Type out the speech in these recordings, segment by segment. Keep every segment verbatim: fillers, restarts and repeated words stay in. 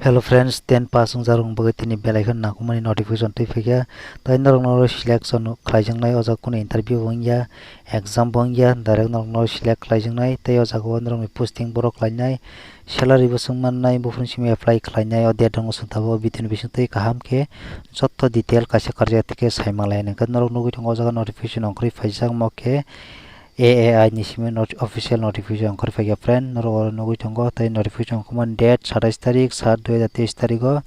Hello friends, ten pass wngjak rok bagwi tini belai kheno nangkukmani notification twi phaikha. Tai norok no selection khlaijaknai, o jaga kunu interview bo wngya, exam bo wngya, direct norok no select khlaijaknai. Tai o jaga o norok ni posting borok khlainai, salary bo swng mannai, buphuru simi apply khlainai, o date rok no swng tabuk, o video ni bising twi kaham khe joto detail kaisa karjak twi khe sai manlai. Hwnkhe norok nugwi tongo o jaga notification ongkhorwi phaijak mo khe A A I ni simi not-, official notification ongkhorwi phaikha friend, norok oro nugwi tongo. Tai notification ongkhormani date satais tarik sat dui hajar teis tarigo.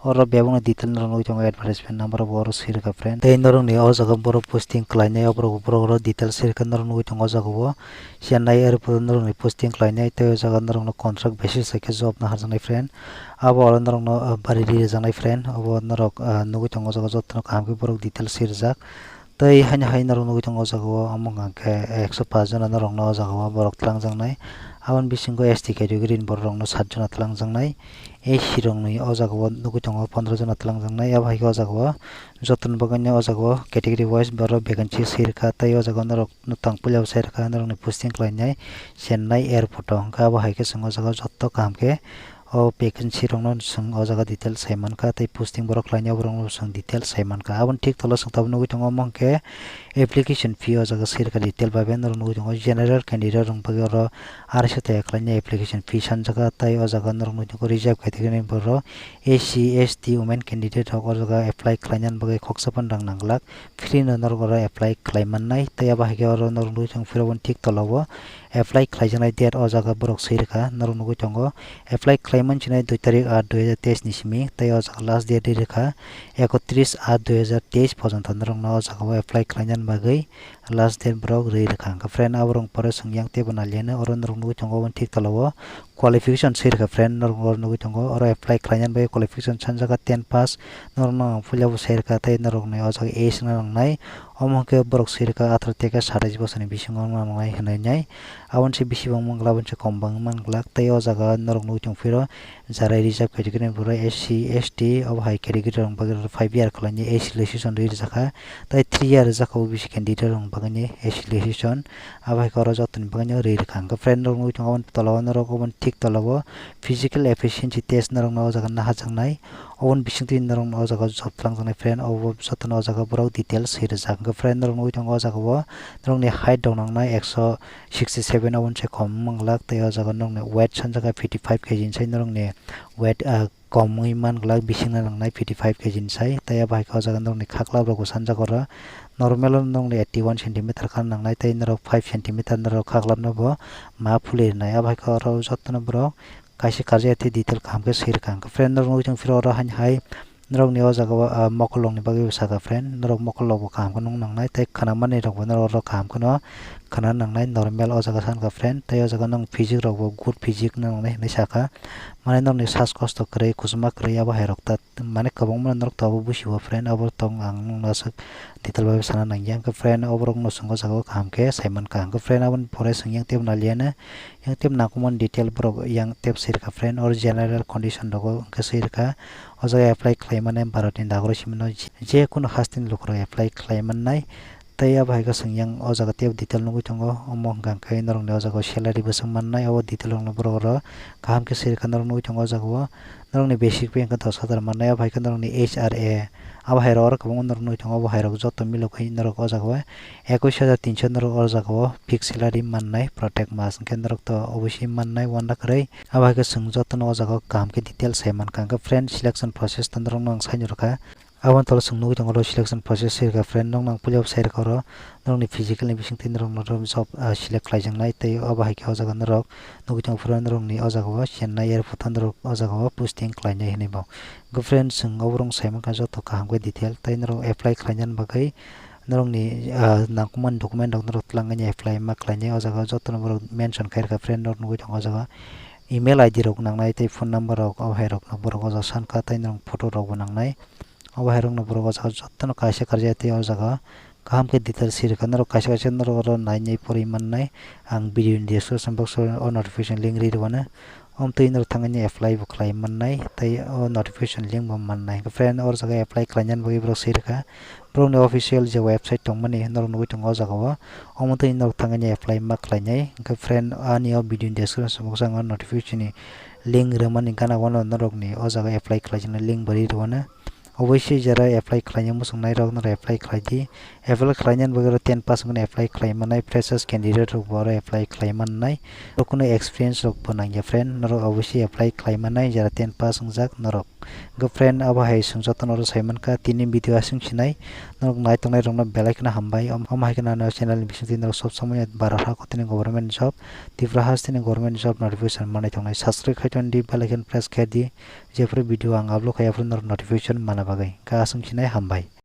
Oro bebakno detail norok nugwi tongo, advertisement number bo oro swi rwkha friend. Tei norokni o jaga borok posting khlainai, o borok, borok oro detail swi rwkha norok nugwi tongo o jaga o. Chennai airport o norokni posting khlainai, tei o jaga norokno contract basis hai khe job no harjaknai friend. Abo oro norokno, ah, bari ri rwjaknai friend, abo norok, ah, nugwi tongo o jaga jotono kaham khe borok detail swi rwjak. Tei haino hai norok nugwi tongo o jaga o, omo hwnka khe ekso paanch jona norokno o jaga o borok twlangjaknai. Aboni bisingo S T category ni borok rokno sat jona twlangjaknai. A C rokni o jaga o nugwi tongo pondro jona twlangjaknai. Abo hai khe o jaga o jotoni bagwino o jaga o category wise borok vacancy swi rwkha, tei o jaga o norok no tang puila bo sai rwkha norokni posting khlainai Chennai airport o. Hwnkhe abo hai khe chwng o jaga o joto kaham khe o vacancy rokno chwng o jaga detail sai mankha, tei posting borok khlainai borokno chwng detail sai mankha. Aboni thik tola chwng tabuk nugwi tongo, omo hwnkhe application fee o jaga swi rwkha detail bai bai norok nugwi tongo, general candidate rok bagwi oro arai so tei khlainai application fee sanjaka, tei o jaga norok nugwi tongo reserve category ni borok, S C, S T, women candidate rok o jaga apply khlainani bagwi khoksa phano rang nang glak, free no norok oro apply khlai mannai. Tei abo hai khe oro norok nugwi tongo phirok thik tola o apply khlaijaknai date o jaga borok swi rwkha, norok nugwi tongo apply khlai mansinai dui tarik aat dui hajar teis ni simi, tei o jaga last date ri rwkha ekotris aat dui hajar teis porjonto norokno o jaga o apply khlainani bagwi last date borok ri rwkha. Hwnkhe friend, aborok pore chwng yang teibo naliano, oro norok nugwi tongo thik tola o qualification swi rwkha friend, norok oro nugwi tongo oro apply khlainani bagwi qualification sanjaka ten pass, norokno ang puila bo sai rwkha, tei norokni o jaga age wngna nangnai. Omo hwnkhe borok swi rwkha atharo tei khe satais bosorni bisingo wngna nangnai hinwi nai. Aboni se bisi bo wng manglak, aboni se kom bo wng manglak, tei o jaga norok nugwi tongphiro jarai reserve category ni borok S C, S T, obo hai category rok bagwi five year khlainai A C relaxation rwi rwjakha, tei three year rwjakha O B C candidate rok bagwini A C relaxation, abo hai khe oro jotoni bagwino rwi rwkha. Hwnkhe friend rok nugwi tongo aboni tola o norok, oboni thik tola o physical efficiency test norokno o jaga naharjaknai. Oboni bisingtwi norokno o jaga job twlangjaknai friend, obo jotono o jaga borok details swi rwjak. Hwnkhe friend norok nugwi tongo o jaga o norokni height rok nangnai ekso sixty seven, oboni se kom wng manglak, tei o jaga norokni weight sanjak kha fifty five K G ni sai, norokni weight, ah, kom wngwi manglak, bisingna nangnai fifty five K G ni sai, tei abo hai khe o jaga norokni khaklap rok bo sanjak oro normal o norokni eighty one centimeter kha nangnai, tei norok five centimeter norok khaklap no bo ma phulwi rwnai. Abo hai khe oro jotono borok kaisa karjak ya tei detail kaham khe swi rwkha. Hwnkhe friend, norok nugwi tongphiro oro haino hai norokni o jaga o, ah, mokolrokni bagwi bo sakha friend, norok mokolrok bo kaham khe nung nangnai tei khwnamani rok bo norok oro kaham kheno khna nangnai, normal o jaga sankha friend, tei o jaga nung physique rok bo good physique nung nangnai hinwi sakha, mane norokni sas kosto kwrwi, kuchuma kwrwi, abo hai rok ta mane kwbangma norok tabuk busi o friend, abo tong ang nung aswk detail bai sana nangya. Hwnkhe friend, oborok no chwng o jaga o kaham khe sai mankha. Hwnkhe friend, aboni pore chwng yang teibo naliya no, yang teibo nangkukmani detail borok yang teibo sirkha friend, oro general condition rogo hwnkhe sirkha. O jaga apply khlai mani Bharat ni nagorik simi no je, je kunu haste ni lukurok apply khlai mannai. Tei abo hai khe chwng yang o jaga teibo detail nugwi tongo, omo hwnkha khe norok ni o jaga o salary bwswk mannai, abo detail rok no borok oro kaham khe sirkha norok nugwi tongo o jaga o. Norokni basic pay hwnkhe dos hajar mannai, abo hai khe norokni H R A, abo hai rok oro kwbangma norok nugwi tongo, abo hai rok joto milok hai norok o jaga o ekwis hajar tinso norok o jaga o fix salary mannai, protect mas hwnkhe norok to obviously mannai uanla kwrwi. Abo hai khe chwng jotono o jaga o kaham khe details sai mankha. Hwnkhe friend, selection process to norokno ang saino rwkha. Aboni tolo chwng nugwi tongo oro selection process sirkha friend, norokno ang puila bo sai rwkha oro. Norokni physical ni bisingtwi norokno job, ah, select khlaijaknai, tei abo hai khe o jaga norok nugwi tongo phuru norokni o jaga o Chennai airport o norok o jaga o posting khlainai hinwi bo. Hwnkhe friend, chwng oborok sai mankha joto kaham khe detail, tei norok apply khlainani bagwi norokni, ah, nangkukmani document rok norok twlangwi apply ma khlainai, o jaga o jotono borok mention khairokha friend, norok nugwi tongo o jaga email I D rok nangnai tei phone number rok, o hai rokno borok o jaga sankha, tei norok photo rok bo nangnai. Obo hai rokno borok o jaga jotono kaisa karjak ya tei o jaga kaham khe detail sirikha. Norok kaisa kaisa norok oro nainai porwi mannai. Ang video ni description box o o notification link ri rwmano. Omtwi norok thangwi apply bo khlai mannai tei o notification link bo mannai. Friend, o jaga apply khlainani bagwi borok sirikha. Borokni official je website tongmani norok nugwi tongo o jaga o. Omtwi norok thangwi apply ma khlainai. Hwnkhe friend, ani o video ni description box o ang o notification ni link rwmani gana wano norokni o jaga apply khlaijaknai link bo ri rwano. Obviously jara apply khlaina muchungnai rok norok apply khlai di. Apply khlainani bagwi oro ten pass wngkhe apply khlai mannai, freshers candidate rok bo oro apply khlai mannai. Oro kuno experience rok bo nangya friend, norok obviously apply khlai mannai jara ten pass wngjak norok. Hwnkhe friend, abo hai chwng jotono oro sai mankha tini video aswk sinai. Norok nai tongnai rokno belai kheno hambai. Om-, omo hai kheno ano channel ni bisingtwi norok sob somoi bara ha kotini government job, Tripura hasteni government job notification manwi tongnai. Subscribe khai tongdi, bell icon press khai di. Jephuru video ang upload khai aphuru norok notification mana bagwi. Hwnkhe aswk sinai, hambai.